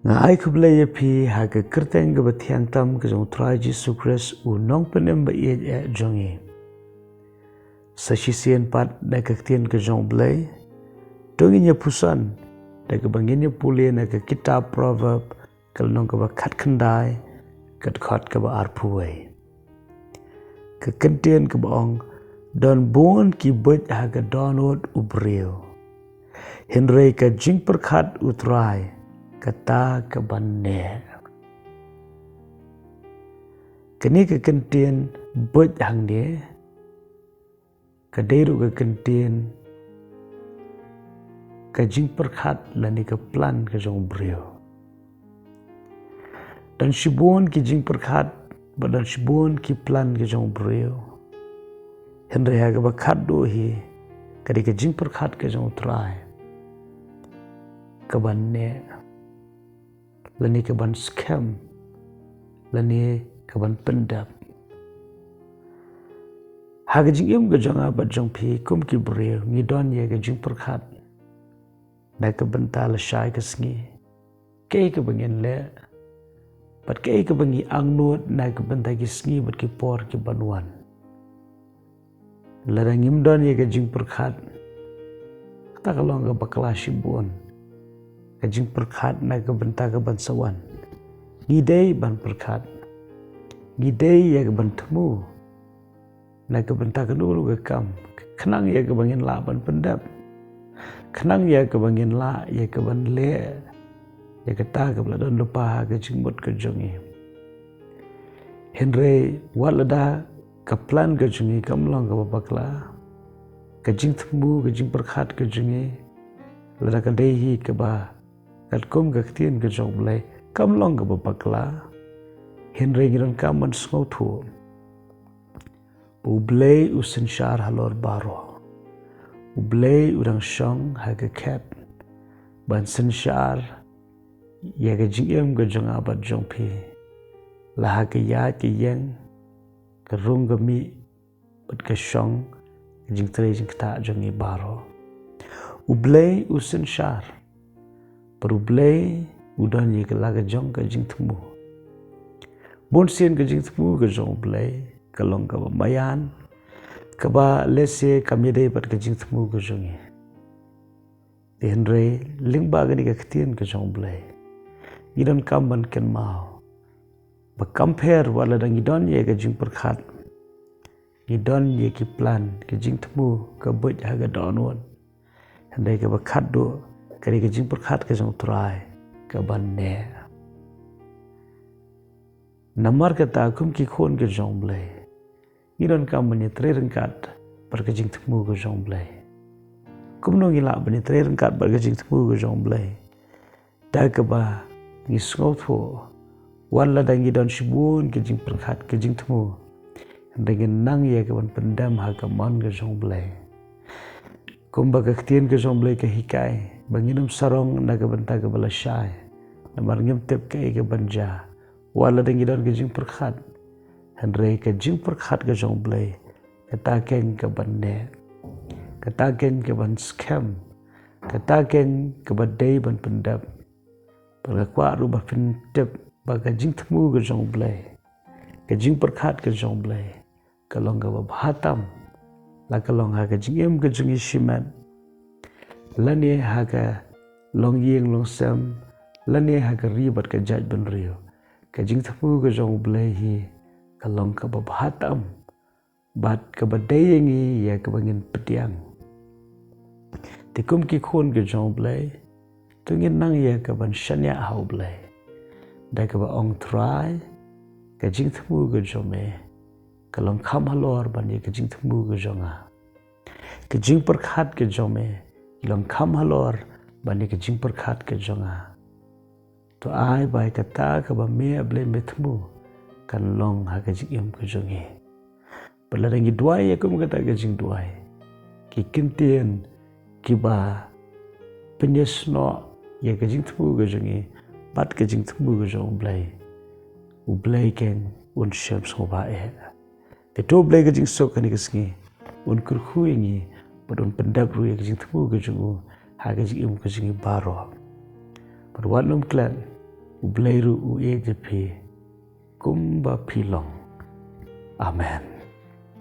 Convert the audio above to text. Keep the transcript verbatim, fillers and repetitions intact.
Nga ai khublei ïa phi ha ka kyrteng kaba thiang tam ka jong u Trai Jisu Khrist, u nongpynim ba ïeit eh jong ngi. Sa shisien pat da ka ktien ka jong u Blei, to ngin ïa puson da kaba ngin ïa pule na ka kitab Proverb, ka lynnong kaba khatkhyndai, ka dkhot kaba arphew wei. Ka kyntien kaba ong, don bun ki buit ha ka dohnud u briew, hynrei ka jingpyrkhat u Trai, kata kaban neh. Kane ka kyntien buit hangne, ka dei ruh ka kyntien ka jingpyrkhat lane ka plan ka jong u briew. Don shibun ki jingpyrkhat, bad don shibun ki plan ka jong u briew. Hynrei ha kaba khatduh hi, ka dei ka jingpyrkhat ka jong u Trai, kaban neh, lane kaban skhem, lane kaban pyndep. Ha ka jingim ka jong nga bad jong phi kum ki briew, ngi don ïa ka jingpyrkhat na ka bynta lashai ka sngi, kaei kaba ngin leh, bad kaei kaba ngi angnud na ka bynta ki sngi bad ki por kiban wan. Lada ngim don ïa ka jingpyrkhat, kata ka long kaba bakla shibun. Ka jingpyrkhat na ka bynta kaban sa wan. Ngi dei ban pyrkhat, ngi dei ïa kaban thmu na ka bynta kano ruh ka kam, khnang ïa kaba ngin lah ban pyndep, khnang ïa kaba ngin lah ïa kaban leh ïa kata kaba la don lypa ha ka jingmut ka jong ngi. Hynrei wat lada ka plan ka jong ngi kam long kaba bakla, ka jingthmu, ka jingpyrkhat ka jong ngi, lada ka dei hi kaba katkum ka ktien ka jong u Blei, kam long kaba bakla, hynrei ngi donkam ban sngewthuh ba u Blei u synshar halor baroh. U Blei u dang shong ha ka khet ban synshar ïa ka jingim ka jong nga bad jong phi, la ha ka ïaid ka ïeng, ka rung ka mih, bad ka shong, ka jingtrei jingktah jong ngi baroh. U Blei u synshar, bad u Blei u don ïa ka la ka jong ka jingthmu. Bun sien ka jingthmu ka jong u Blei ka long kaba maïan, kaba lehse kam ïadei bad ka jingthmu ka jong ngi. Hynrei lyngba kane ka ktien ka jong u Blei, ngi donkam ban kynmaw ba kam pher wat lada ngi don ïa ka jingpyrkhat, ngi don ïa ki plan, ka jingthmu ka buit ha ka dohnud, hynrei kaba khatduh ka dei ka jingpyrkhat ka jong u Trai kaban neh. Namar kata kum ki khun ka jong u Blei, ngi donkam ban ïatrei ryngkat bad ka jingthmu ka jong u Blei. Kumno ngi lah ban ïatrei ryngkat bad ka jingthmu ka jong u Blei? Da kaba ngi sngewthuh, wat lada ngi don shibun ka jingpyrkhat, ka jingthmu, hynrei ngin nang ïa kaban pyndem ha ka mon ka jong u Blei. Kumba ka ktien ka jong u Blei ka hikai, ba ngin ym sarong na ka bynta kaba lashai, namar ngim tip kaei kaban jia. Wat lada ngi don ka jingpyrkhat, hynrei ka jingpyrkhat ka jong u Blei, kata keiñ kaban neh, kata keiñ kaban skhem, kata keiñ kaba dei ban pyndep. Bad nga kwah ruh ba phin tip ba ka jingthmu ka jong u Blei, ka jingpyrkhat ka jong u Blei, ka long kaba bha tam, la ka long ha ka jingim ka jong ngi shimet, lane ha ka longïing longsem, lane ha ka ri bad ka jaitbynriew. Ka jingthmu ka jong u Blei hi ka long kaba bha tam, bad kaba dei ïa ngi ïa kaba ngin pdiang. Te kum ki khun ka jong u Blei, to ngin nang ïa kaban shaniah ha u Blei, da kaba ong, Trai, ka jingthmu ka jong me ka long kham halor ban ïa ka jingthmu ka jong nga. Ka jingpyrkhat ka jong me ka long kham halor ban ïa ka jingpyrkhat ka jong nga. To ai ba ïa kata kaba me, A Blei, me thmu kan long ha ka jingim ka jong ngi. Bad lada ngi duwai ïa kum kata ka jingduwai, ki kyntien kiba pynïasnoh ïa ka jingthmu ka jong ngi bad ka jingthmu ka jong u Blei, u Blei keiñ un shem sngewbha eh. Te to u Blei ka jingsuk kane ka sngi un kyrkhu ïa ngi bad un pyndep ruh ïa ka jingthmu ka jong u ha ka jingim ka jong ngi baroh. Bad wat nym klet, U Blei ruh u ïeit ïa phi kumba phi long. Amen.